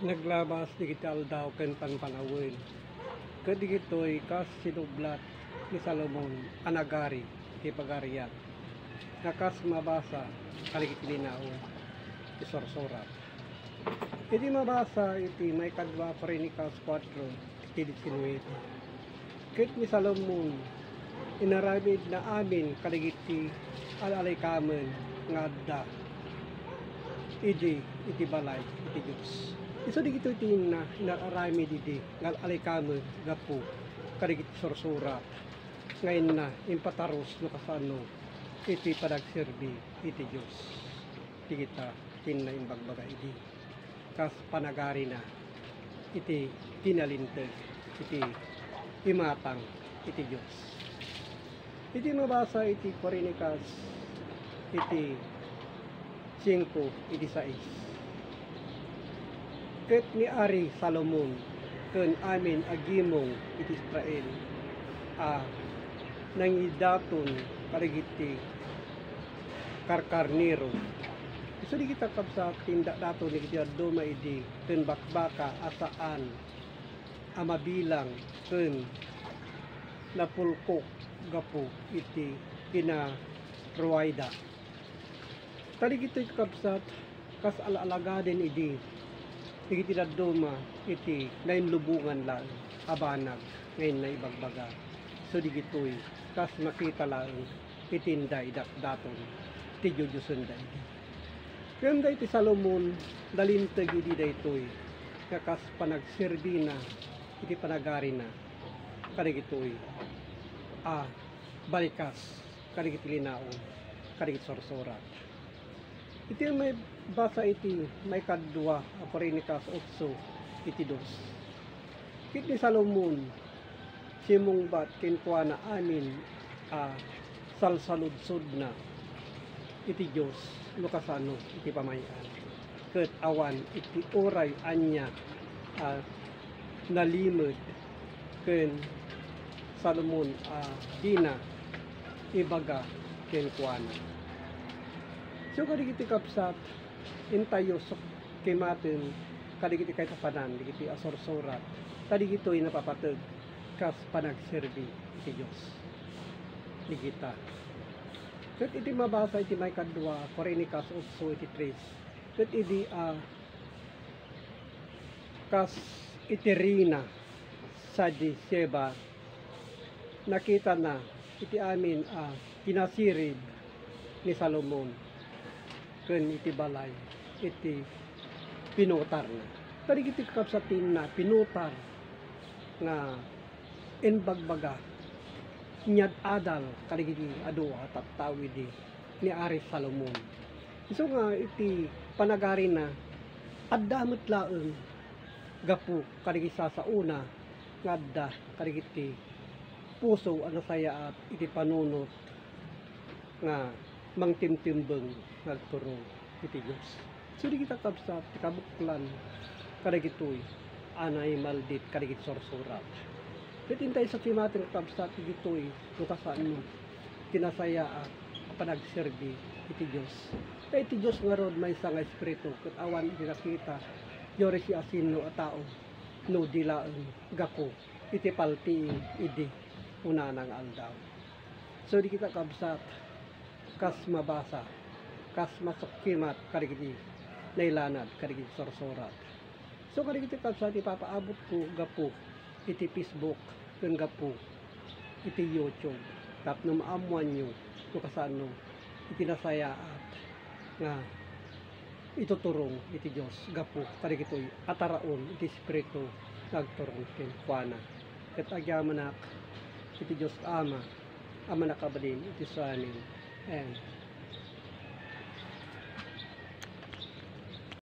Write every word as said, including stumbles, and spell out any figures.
Naglabas dagiti aldaw ken panpanawen, ket dagitoy kas sinublat ni Salomon a nagari iti pagarian, nga kas mabasa kadagiti linaon ti sursurat. Idi mabasa iti maikadua Kronikas kuatro, iti diecinuebe, ket ni Salomon, inaramidna amin kadagiti al-alikamen nga adda idi iti balay iti Dios. Isu dagitoy ti inna inararamid idi nga al-alikamen gapu kadagiti sursurat nga inna impataros no kasano iti panagserbi iti Dios. Dagita ti inna imbagbaga idi kas panagarina iti kinalinteg iti imatang iti Dios. Iti mabasa iti Kronikas iti singko iti sais, ket ni Ari Salomon ken amin a gimong iti Israel a nangidaton kadagiti karkarnero. Isu dagita, kabsat, ti indaton iti dadduma idi ken bakbaka a saan a mabilang ken napulkok gapu iti kinaruayda. Kadagitoy, kakabsat, kas al-alagaden idi dagiti dadduma iti nainlubongan laeng a banag nga inna ibagbaga. So, dagitoy kas makita laeng iti inday datdaton ti diodiosenda idi. Ngem daytoy Salomon, nalinteg idi daytoy nga kas panagserbina iti panagarina kadagitoy a balikas kadagiti linaon kadagiti sursurat. Iti maibasa iti maikadua a Kronikas otso iti dos, ket ni Salomon, simmungbat kenkuana amin a salsaludsodna iti Dios no kasano iti pamay-an, ket awan iti uray ania a nalimed ken Salomon a dina ibaga kenkuana. So, kadagiti kabsat, intayo sukkimaten kadagiti kaipapanan dagiti a sursurat, ta dagitoy napapateg kas panagserbi iti Dios. Dagita. Ket iti mabasa iti maikadua, Kronikas otso iti tres, ket idi a kas iti reyna sadi Sheba, nakitana iti amin a kinasirib ni Salomon ken iti balay iti pinutarna. Kadagiti kakabsat ti inna pinutar nga imbagbaga, inyad-adal kadagiti adu a tattao idi ni Ari Salomon. Isu nga iti panagarina, adda met laeng gapu kadagiti sasaona nga adda kadagiti puso a nasayaat iti panunot nga mangtimtimbeng nga agturong iti Dios. So, dagita, kabsat, ti kabuklan kadagitoy a naimaldit kadagiti sursurat. Ket intay sukkimaten, kabsat, dagitoy no kasano ti nasayaat a panagserbi iti Dios. Ta iti Dios ngarud maysa nga Espiritu, ket awan iti nakita, uray siasino a tao, no di laeng gapu iti paltiing idi kunana nga aldaw. So, dagita, kabsat, kas mabasa, kas masukkimat kadagiti nailanad kadagiti sursurat. So, kadagiti, kabsat, ipapaabotko gapu iti Facebook ken gapu iti YouTube tapno maammoanyo no kasano iti nasayaat nga ituturong iti Dios gapu kadagitoy a taraon iti Espiritu nga agturong kenkuana. Ket agyamanak iti Dios Ama a mannakabalin iti suamin. Amen.